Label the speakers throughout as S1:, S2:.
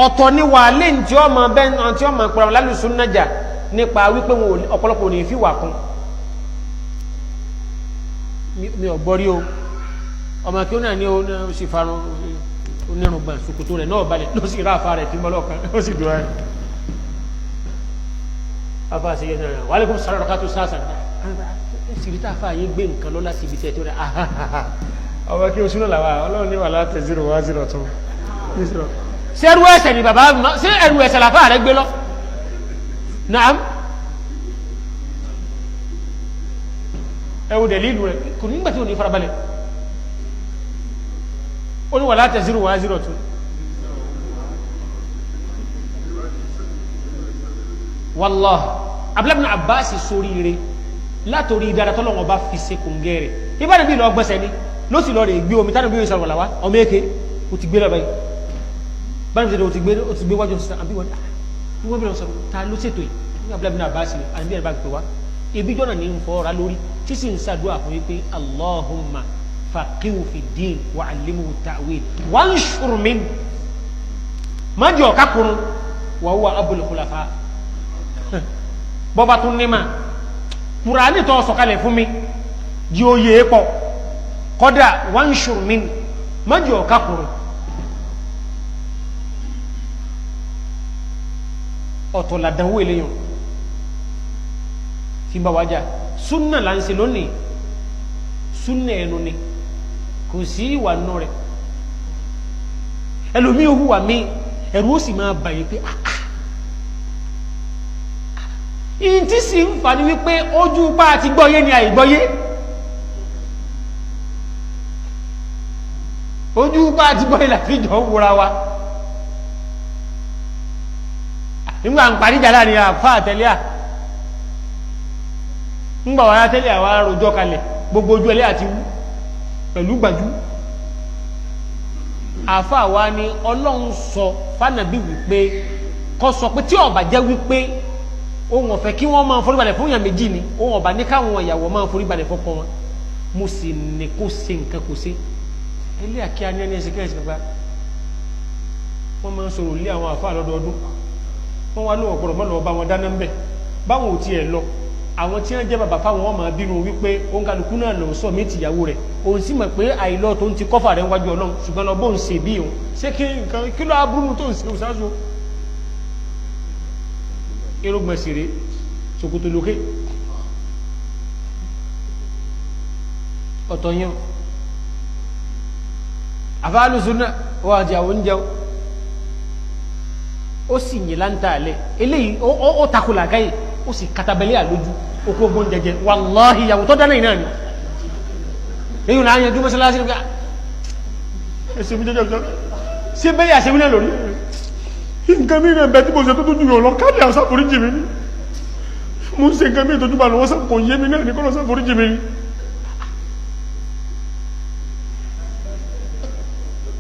S1: Ọ̀tọ̀ ni wà lè tí ó ma bẹ́ tí ó ma pẹ̀lú lálùsùn nájà nípa wípé wọn ọ̀pọ̀lọpọ̀ ní fi wà kún. Mi ò gbọ́rí o, ọmọ kí ó náà ní ó sì farun onírùngbọ̀n, ṣòkòtò rẹ̀ náà balẹ̀, ló sì ráfà rẹ̀ tí mọ́lọ́kan ó sì dùn ẹ́ afa ṣe yẹn náà wàlẹ́kùn sọ̀rọ̀ ká tó sáàsà sì rí táfà yín gbé nǹkan lọ láti ibi tẹ́ tó rẹ̀. Ọmọ kí o súnà làwà ọlọ́run ní wà látẹ̀ zero wá zero tún. Ṣé ẹrù ẹsẹ̀ ni bàbá? Ṣé ẹrù ẹsẹ̀ làfà rẹ̀ gbé lọ? Naam, ẹwù dẹ̀lí ìlú rẹ̀ kò nígbà tí ò ní farabalẹ̀. Ó ní wà látẹ̀ zero wá zero tún. Wallahi, Abdullah ibn Abbas sóríire látòrí dára tọ́lọ́wọ́n bá fi ṣe kòǹgẹ́ rẹ̀. Ibà níbi lọ gbọ́sẹ̀ ni ló sì lọ rè gbé omi tánà bí yóò sọ̀rọ̀ wá ọmọ èké ó ti gbé lọ báyìí báyìí ó ti gbé, ó ti gbé wájú ọ̀sán àbí wọn wọ́n bí wọn sọ̀rọ̀ ta ló ṣètò yìí ní Abdullah ibn Abbas àbí ẹ̀rọ bá pè wá ibi jọ́nà ní ń fọ́ra lórí tí sì ń ṣàdúrà fún wípé Allahumma faqihu fi din wa allimhu ta'wil wanshur min májì ọ̀ká kurun wa huwa abul khulafa. Bọ́ba tún ní ma Kùránì tó sọ̀kalẹ̀ fún mi jí ó yé pọ̀ kọ́dà wanshur min májì ọ̀ká kurun. Ọ̀tọ̀ làdánwò eléyàn tí bá wájà súnà là ń ṣe lónìí, súnà ẹnu ni, kò sí ìwà nù rẹ̀. Ẹlòmíì ó hùwà mí, ẹ̀rù ó sì máa bàyè pé ìyìn tí sì ń fà ní wípé ojú pa àti gbọ́yé ni àìgbọ́yé, ojú pa àti gbọ́yé láti jọ ń wúra wa. Nígbà ń parí jà láàrin àfá àtẹ́lẹ́ à ńgbà wà tẹ́lẹ̀ àwà rojọ́ kalẹ̀ gbogbo ojú ẹlẹ́ àti wú pẹ̀lú gbàjú. Àfá wa ni Ọlọ́run sọ fánàbí wípé kọ́ sọ pé tí ó bá jẹ́ wípé ohun ọ̀fẹ́ kí wọ́n máa foríbalẹ̀ fún èèyàn méjì ni, ohun ọ̀bá ní káwọn ìyàwó máa foríbalẹ̀ fọ́kọ wọn. Mo sì ní kó ṣe nǹkan kó ṣe ilé àkíyà ní ẹni ẹsẹ̀ kẹ́sì gbàgbà. Wọ́n máa ń sọ̀rọ̀ lé àwọn àfáà lọ́dọọdún, wọ́n wá lóun ọ̀gbọ̀rọ̀ mọ́lọ̀ ọba wọn dáná ń bẹ̀ báwọn ò tiẹ̀ lọ. Àwọn tí wọ́n jẹ́ bàbá fáwọn ọmọ bínú wípé òǹkàlùkù náà lọ sọ mí tìyàwó rẹ̀, òun sì mọ̀ pé àìlọ́ tó ń ti kọ́fà rẹ̀ wájú Ọlọ́run, ṣùgbọ́n lọ bóun ṣe bí òun ṣé kí nǹkan kí ló aburú tó ń ṣe òṣàṣù irúgbọ̀n sì rèé, ṣòkòtò lókè ọ̀tọ̀ yẹn àfáàlùsùn náà wọ́n àti àwọn oúnjẹ ó sì yìn láńtà alẹ́ eléyìí ó takò làákàyè, ó sì katabẹ́lẹ́ àlójú okó ogun jẹjẹ. Wàláhì ìyàwó tó dáná ìnáà ni èyí náà yanjú mọ́sálásí nígbà
S2: ẹsẹ̀ mi jẹjẹ jẹ ṣé bẹ́ẹ̀ yà ṣe mí náà lórí nǹkan mi náà bẹ tí mo ṣe tó tó jù lọ káàdì àwọn ṣàforíjì mi ni mo ń ṣe nǹkan mi tó jù bá lọ wọ́n sọ kò yé mi náà ní kọ́ lọ ṣàforíjì mi ni.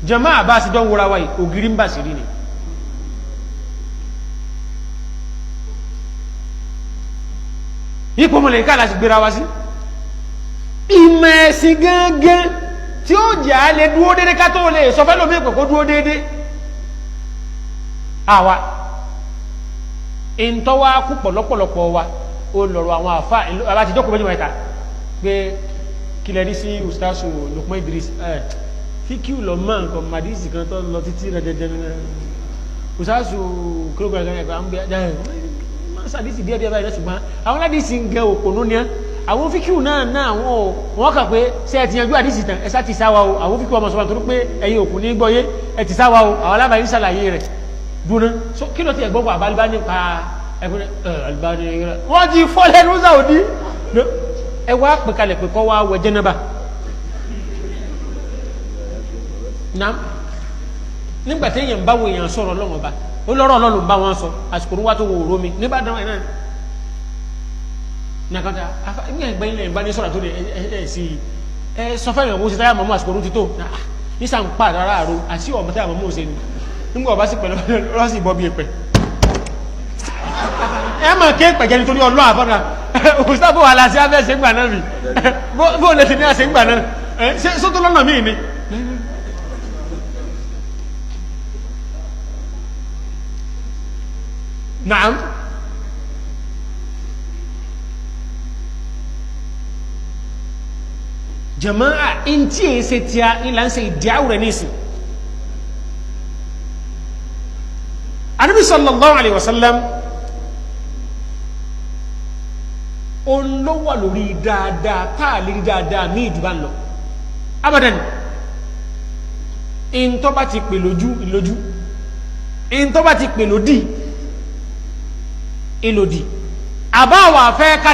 S1: Jàmáà àbá sí dán wúra wáyé ògiri ń bà sí rí ni. Ipò mọ̀lẹ̀ká láti gbéra wá sí ìmọ̀ ẹ̀sìn gángan tí ó jẹ́ a lè dúó dédé ká tó lè sọ fẹ́lómi ìpè kó dúó dédé. Àwa ìntọ́wá púpọ̀ lọ́pọ̀lọpọ̀ wa ó lọ̀rọ̀ àwọn àfá àti jókòó méjì mẹ́ta pé kí lẹ rí sí ustaṣu Lukman Idris fíkíù lọ mọ́ nǹkan màdísì kan tó lọ títí rẹ̀ jẹjẹrẹ ustaṣu kílógún sàdísì díẹ̀ díẹ̀ báyìí ṣùgbọ́n àwọn aládìsí ń gẹ òpònú ni àwọn fíkíù náà náà wọ́n kà pé ṣé ẹ ti yanjú àdìsí tán ẹ sá ti sáwa o. Àwọn fíkíù ọmọ sọ̀rọ̀ torí pé ẹ̀yin òkú ní gbọ́yé ẹ ti sáwa o. Àwọn alábàáyé ń ṣàlàyé rẹ̀ dúná kí ló ti ẹ̀ gbọ́gbọ́ àbálíbá nípa ẹ̀kúnrẹ́ àlùbáni wọ́n ti fọ́ lẹ́nu Saudi ẹ wá pè kalẹ̀ pé kọ́ wá wẹ jẹ́nàbà náà nígbà tí èèyàn bá wo èèyàn sọ̀rọ̀ lọ́wọ́ ọba ó lọ́rọ̀ Ọlọ́run bá wọn sọ àsìkò ní wá tó wo òró mi nígbàdàn ẹ̀ náà nàkàtà ní ẹgbẹ́ ilẹ̀ ìbá ní sọ̀rọ̀ tó lè ẹ̀ sí ẹ sọ fẹ́ ìrànwọ́ sí táyà mọ́mú àsìkò ní ti tó ní sàn pa àrà àrò àti ọmọ táyà mọ́mú ṣe ni nígbà ọba sì pẹ̀lú ọlọ́sì ìbọn bí ẹ̀pẹ̀ ẹ mọ̀ ké pẹ̀jẹ́ nítorí ọlọ́ àfọ́nà òṣìṣẹ́ wà láti abẹ́ ṣe ń gbà náà mi bó lè ti ní àṣẹ ń gbà náà ṣe sótó lọ́nà míì ni. Naam. Jama'a ntí èyí ṣe tíya ìlà ń ṣe ìdíyàwó rẹ̀ nísìn. Ànábì sallallahu alayhi wa sallam òun ló wà lórí dáadáa táà lè rí dáadáa ní ìjùbá ń lọ abadan. Ìntọ́ bá ti pè lójú ìlójú, ìntọ́ bá ti pè lódì ìlòdì, àbáwà fẹ́ ká